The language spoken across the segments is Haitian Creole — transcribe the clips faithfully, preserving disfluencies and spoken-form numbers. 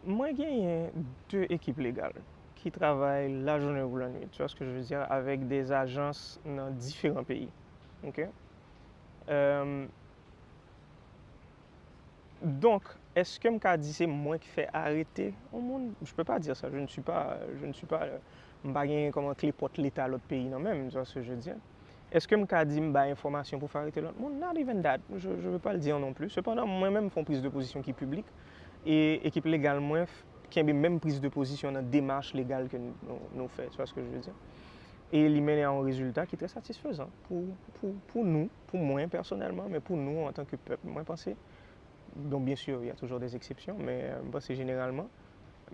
Mwen genyen de ekip legal ki travay lajounen kou lannwit, tu vois ce que je veux dire, avec des agences nan diferan peyi. Ok? Euh, donk, èske m ka di se mwen ki fè arete yon moun? Je peux pas dire ça, je ne suis pas, je ne suis pas, euh, m pa gen kòman kle pòt leta lòt peyi nan men m, tu vois ce que je veux dire? Èske m ka di m bay enfòmasyon pou fè arete lòt moun? Not even that. Je, je veux pas le dire non plus. Sepandan, mwen menm m fè yon priz de pozisyon ki piblik e ekip legal mwen f- kenbe menm priz de pozisyon nan demach legal ke nou, nou, nou fè, tu vois ce que je veux dire? E li mennen a yon rezilta ki trè satisfezan pou, pou, pou nou, pou mwen pèsonèlman, men pou nou antanke pèp, mwen panse, bon, bien sûr, il y a toujours des exceptions, men euh, mwen panse jeneralman.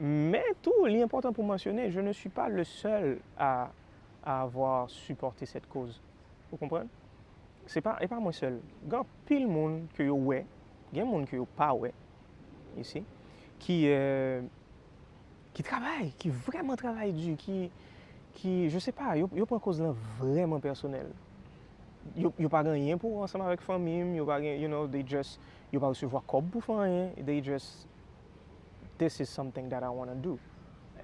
Men tou, li enpòtan pou mansyone, je ne suis pas le seul à, à avoir supporté cette cause. Ou konprann? Se pa, e pa mwen sèl. Gen anpil moun ke yo wè, gen moun ke yo pa wè, you see, ki, euh, ki travay, ki vrèman travay di, ki, ki, je sais pas, yo, yo pran koz lan vrèman pèsonèl. Yo, yo pa gen anyen pou wè ansanm avèk fanmi m, yo pa gen, you know, they just, yo pa resevwa kòb pou fè anyen, they just, this is something that I wanna do.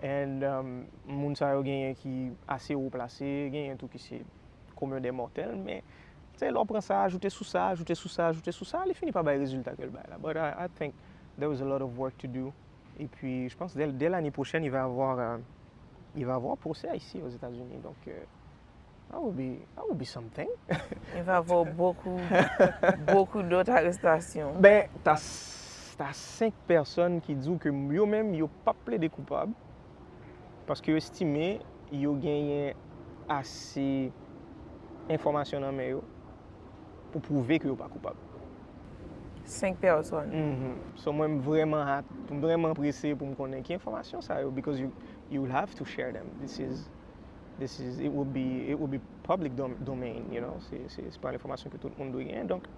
And um, moun sa yo genyen ki ase wo plase, genyen tou ki se commun des mortels, men se lè w pran sa, ajoute sou sa, ajoute sou sa, ajoute sou sa, li fini pa bay rezilta ke l bay la. But I, I think there is a lot of work to do. Et puis, je pense dès, dès l'année prochaine, il va y avoir, euh, il va y avoir procès ici aux États-Unis. Donc, euh, I will be, I will be something. Il va avoir beaucoup, beaucoup d'autres arrestations. Ben, ta, ta senk pèsòn ki di w ke yo menm, yo p ap plede koupab. Paske yo estime yo genyen ase enfòmasyon nan men yo pou pwouve ke yo pa koupab. Senk pèsòn. Mm-hmm. So mwen m vrèman hat, m vrèman prese pou m konnen ki enfòmasyon sa yo, because you, you will have to share them. This is, this is, it will be, it will be public dom domain, you know, se, se, se pa enfòmasyon ke tout moun dwe genyen. Donk,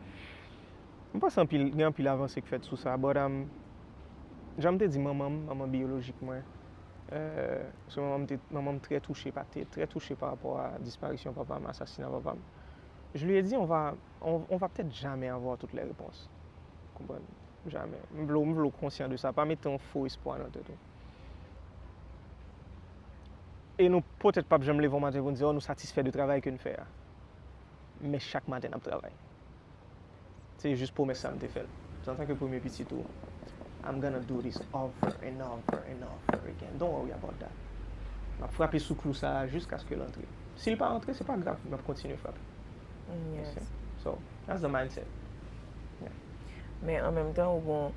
m panse anpil, gen anpil avanse k fèt sou sa, but um, jan m te di manman m, manman biyolojik mwen, euh, se manman m te, manman m trè touche, pa te, trè touche pa rapò a disparisyon papa m, asasina papa m. Je lui ai dit, on va, on, on va peut-être jamais avoir toutes les réponses. Konprann? Jamè. M vle w, m vle w konsyan de sa. Pa mete yon fo espwa nan tèt ou. E nou poutèt p ap janm leve yon maten pou n di, oh, nou satisfè de travay ke n fè a. Men chak maten n ap travay. Se jis pwomès sa m te fè l. Antanke premye pitit ou, I'm gonna do this over and over and over again. Don't worry about that. M ap frape sou klou sa a jiskaske l antre. Si l pa antre, se pa grav, m ap kontinye frape. Yes. So, that's the mindset. Yeah. Men an menm tan, ou gon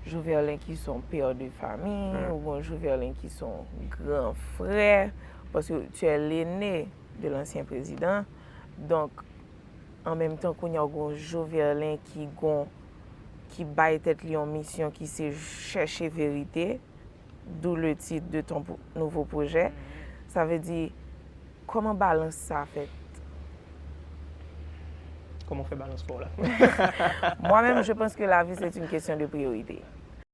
Joverlin ki son père de famille, ou gon Joverlin ki son gran frè, paske tu es l'aîné de l'ancien président. Donk, an menm tan, kounye a ou gon Joverlin ki gon, ki bay tèt li yon misyon ki se chèche verite, d'où le titre de ton pro- nouveau projet. Sa vle di, kòman balans sa fèt? Kòman w fè balans pa w la? Moi-même, je pense que la vie, c'est une question de priorité.